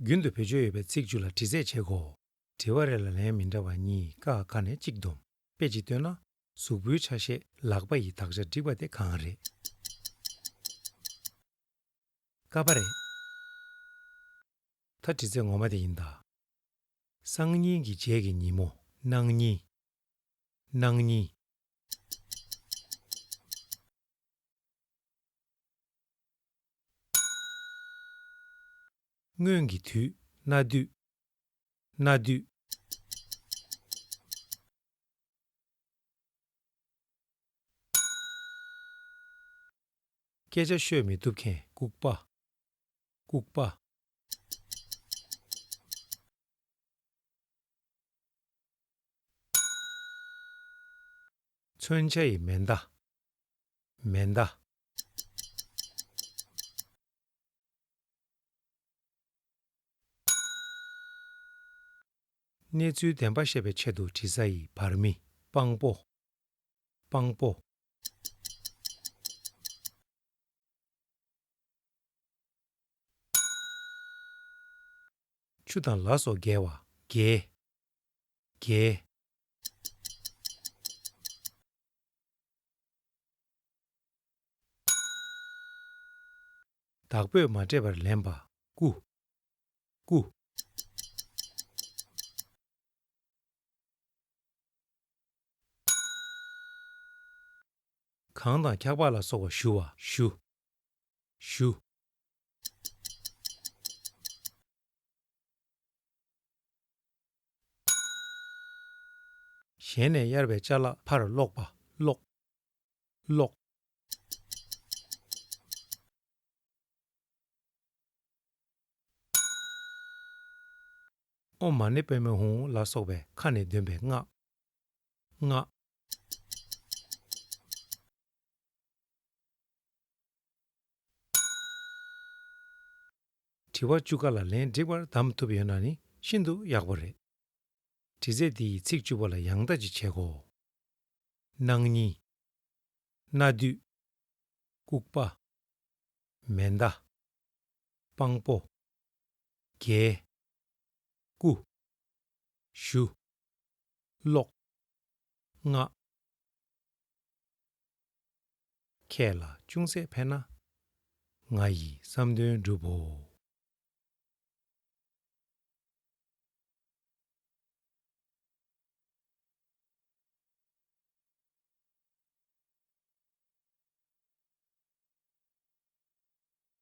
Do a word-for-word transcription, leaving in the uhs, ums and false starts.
རྒྱུན་དུ་བེད་སྤྱོད་ཡོད་པའི་ཚིག་བཅུ་ལ་དྲི་རྩད་བྱེད་དགོས། དྲི་བ་རེ་ལ་ལན་མི་འདྲ་བ་གཉིས། ཀ་ཁ་ནས་གཅིག་བསྡོམས། དཔེ་གཅིག་བཏོན་ན། གཟུགས་པོའི་ཆ་ཤས་ལག་པ་ཡི་དག་ཆ་འགྲིག་པ་དེ་གང་རེད། ཀ་པ་རེད། ད་དྲི་རྩད་ངོ་མ་དེ་ཡིན་ད། སང་ཉིན་གྱི་རྗེས་ཀྱི་ཉིན་མོ། གནངས་ཉིན། གནངས་ཉིན། སྔོན་གྱི་དུས། གནའ་དུས། གནའ་དུས། སྐད་ཆ་ཤོད་མི་ཐུབ་མཁན། ལྐུགས་པ། ལྐུགས་པ། མཚོན་ཆ་ཡི་མེ་མདའ། མེ་མདའ། གནས་ཚུལ་བདེན་པ་བཤད་པའི་ཆེད་དུ་དྲི་ས་ཡི་བར་མི། དཔང་པོ། དཔང་པོ། ཆུ་དང་ལ་སོགས་བརྒལ་བ། བརྒལ། བརྒལ། བདག་པོས་མ་སྤྲད་པར་ལེན་པ། རྐུ། རྐུ། གང་དང་འཁྱག་པ་ལ་སོགས་པ་ཞུ་བ། ཞུ། ཞུ། ཞལ་ནས་གཡར་བའི་ཅ་ལག་ཕར་སློག་པ། སློག། སློག། ཨོཾ་མ་ཎི་པདྨེ་ཧཱུྃ་ལ་སོགས་པའི་ཁ་ནས་འདོན་པའི་སྔགས། སྔགས། དྲི་བ་བཅུ་ཀ་ལ་ལན་འགྲིག་པར་གདམ་ཐུབ་ཡོད་ན་ནི་ཤིན་ཏུ་ཡག་པོ་རེད། དྲི་རྩད་འདི་ཡི་ཚིག་བཅུ་པོ་ལ་ཡང་ལྟ་ཅིག་བྱེད་དགོས། གནངས་ཉིན། གནའ་དུས། ལྐུགས་པ། མེ་མདའ། དཔང་པོ། བརྒལ། རྐུ། ཞུ། སློག། སྔགས། ཁྱེད་ལ་ཅུང་ཟད་ཕན་ན། ང་ཡི་བསམ་དོན་འགྲུབ་བོ།